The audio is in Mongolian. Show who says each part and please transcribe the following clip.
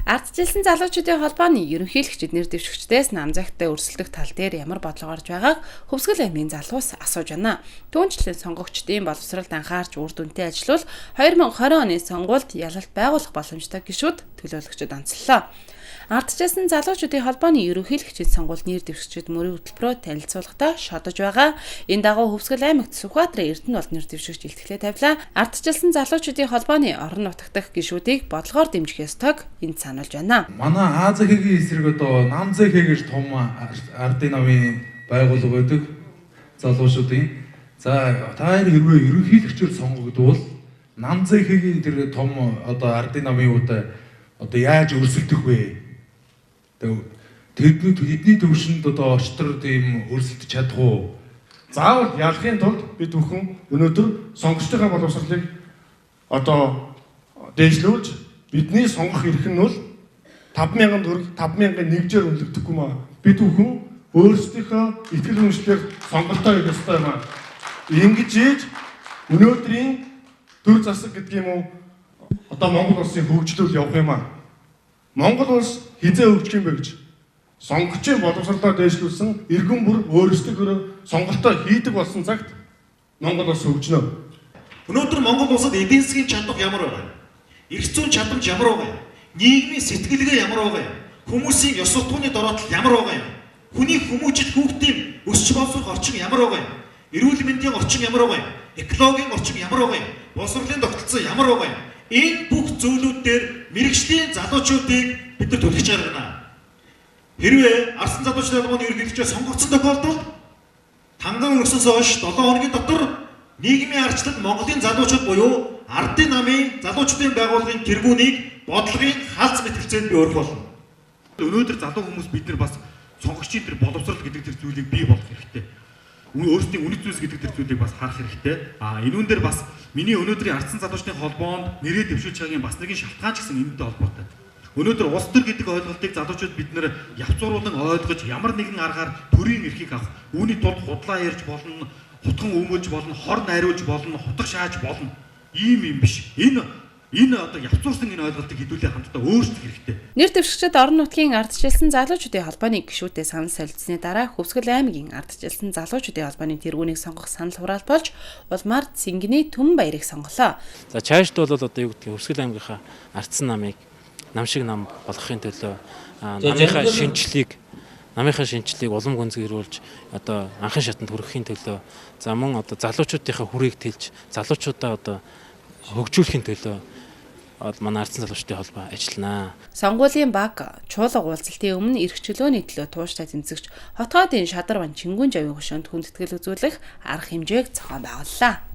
Speaker 1: Ардчилсан залуучуудын холбооны ерөнхийлөгчид нэр дэвшигчдээс Намзагтай өрсөлдөх тал дээр ямар бодлого гарч байгааг Хөвсгөл аймгийн залуус асууж байна. Түүнчлэн сонгогчдын боловсролд анхаарч үр дүнтэй ажиллавал 2020 оны сонгуульд ялалт байгуулах боломжтой гишүүд төлөөлөгчид онцлоо. Ардчилсан залуучуудын холбооны ерөнхийлөгчийн сонгуульд нэр дэвшигчид мөрийн хөтөлбөрөөр танилцуулгахдаа шодож байгаа. Энэ дагуу Хөвсгөл аймагт Сүхбаатарын Эрдэнэ бол нэр дэвшигч илтгэлээ тавилаа. Ардчилсан залуучуудын холбооны орон нутагт дахь гишүүдийг бодлогоор дэмжих ёстойг энд сануулж байна.
Speaker 2: Манай АЗХ-ийн эсрэг одоо НАМЗХ гэж том ардын намын байгууллага байдаг залуучуудын. За та энэ хэрвээ ерөнхийлөгчөөр сонгогдвол НАМЗХ-ийн тэр том одоо ардын намын үедээ одоо яаж өрсөлдөх вэ? Тэдний төвшөнд одоо очтор тийм өрсөлдөж чадах уу?
Speaker 3: Заавал ялахын тулд бид бүхэн өнөөдөр сонгогчдынхаа боловсролыг одоо дээшлүүлж бидний сонгох эрх нь бол 5000 төгрөг 5001-жээр үнэлэгдэхгүй маа. Бид бүхэн өөрсдийнхөө итгэл үнэмшлээр сонголтоо хийх ёстой юм аа. Ингэж ийж өнөөдрийн төр засаг гэдэг юм уу одоо Монгол улсын хөгжлөл явах юм аа. Монгол улс хизээ хөгжих юм бэ гэж сонгогчийн боловсролоо дээшлүүлсэн иргэн бүр өөрсдийнхөө сонголтоо хийдэг болсон цагт Монгол улс хөгжнө.
Speaker 4: Өнөөдөр Монгол улсад эдийн засгийн чадвар ямар байгаа юм? Эрх зүйн чадамж ямар байгаа юм? Нийгмийн сэтгэлгээ ямар байгаа юм? Хүмүүсийн ёс суртахууны дороотол ямар байгаа юм? Хүний хүмүүжил хүүхдийн өсч боловсрох орчин ямар байгаа юм? Эрүүл мэндийн орчин ямар байгаа юм? Экологийн орчин ямар байгаа юм? Боловсролын тогтолцоо ямар байгаа юм? Энэ бүх зүйлүүд дээр мэргэжлийн залуучуудыг бид нар түлхэж гаргана. Хэрвээ Арсан залуучдын холбооны ерөнхийлөгчөөр сонгогдсон тохиолдолд танган өргөсөөс хойш 7 хоногийн дотор нийгмийн ардчлалд Монголын залуучууд буюу ардын намын залуучдын байгууллагын тэргүүнийг бодлогын халз мэтгэлцээнд би өрөх болно.
Speaker 5: Өнөөдөр залуу хүмүүс бид нар бас сонгогчийн тэр боловсрол гэдэг тэр зүйлийг бий болгох хэрэгтэй. Өөрсдийн үнэт зүйлс гэдэг тэр зүйлийг бас харах хэрэгтэй. А энүүн дээр бас миний өнөөдрийн Ардсан залуучдын холбоонд нэрээ дэвшүүлж байгаагийн бас нэгэн шалтгаан ч гэсэн энэтэй холбоотой. Өнөөдөр улс төр гэдэг ойлголтыг залуучууд бид нэр явцууруулан ойлгож ямар нэгэн аргаар төрийн эрхийг авах, үүний тулд худлаа ярьж болно, хутган өмөлж болно, хор найруулж болно, хутга шааж болно. Ийм юм биш. Энэ одоо явцуурсан энэ ойлголтыг хэдүүлээ хамтдаа өөрчлөх хэрэгтэй.
Speaker 1: Нэр дэвшигчид орон нутгийн ардчилсан залуучуудын холбооны гишүүдээ санал солилцсны дараа Хөвсгөл аймгийн ардчилсан залуучуудын холбооны тэргүүнийг сонгох санал хураалт болж улмаар Цэнгэний Түмэн баярыг сонголоо.
Speaker 6: За чаашд бол одоо юу гэдгийг Хөвсгөл аймгийнхаа ардсан намыг нам шиг нам болгохын төлөө намынхаа шинжлэлийг улам гүнзгийрүүлж одоо анхан шатанд хүрэхийн төлөө за мөн одоо залуучуудынхаа хүрээг тэлж залуучуудаа одоо хөгжүүлэхийн төлөө манай Ардсан залуучдын холбоо ажиллана.
Speaker 1: Сонгуулийн баг чуулга уулзалтын өмнө эрх чөлөөний төлөө тууштай тэмцэгч Хотгоодын Шадарван Чингүн жавын хөшөөнд хүндэтгэл үзүүлэх арга хэмжээг зохион байгууллаа.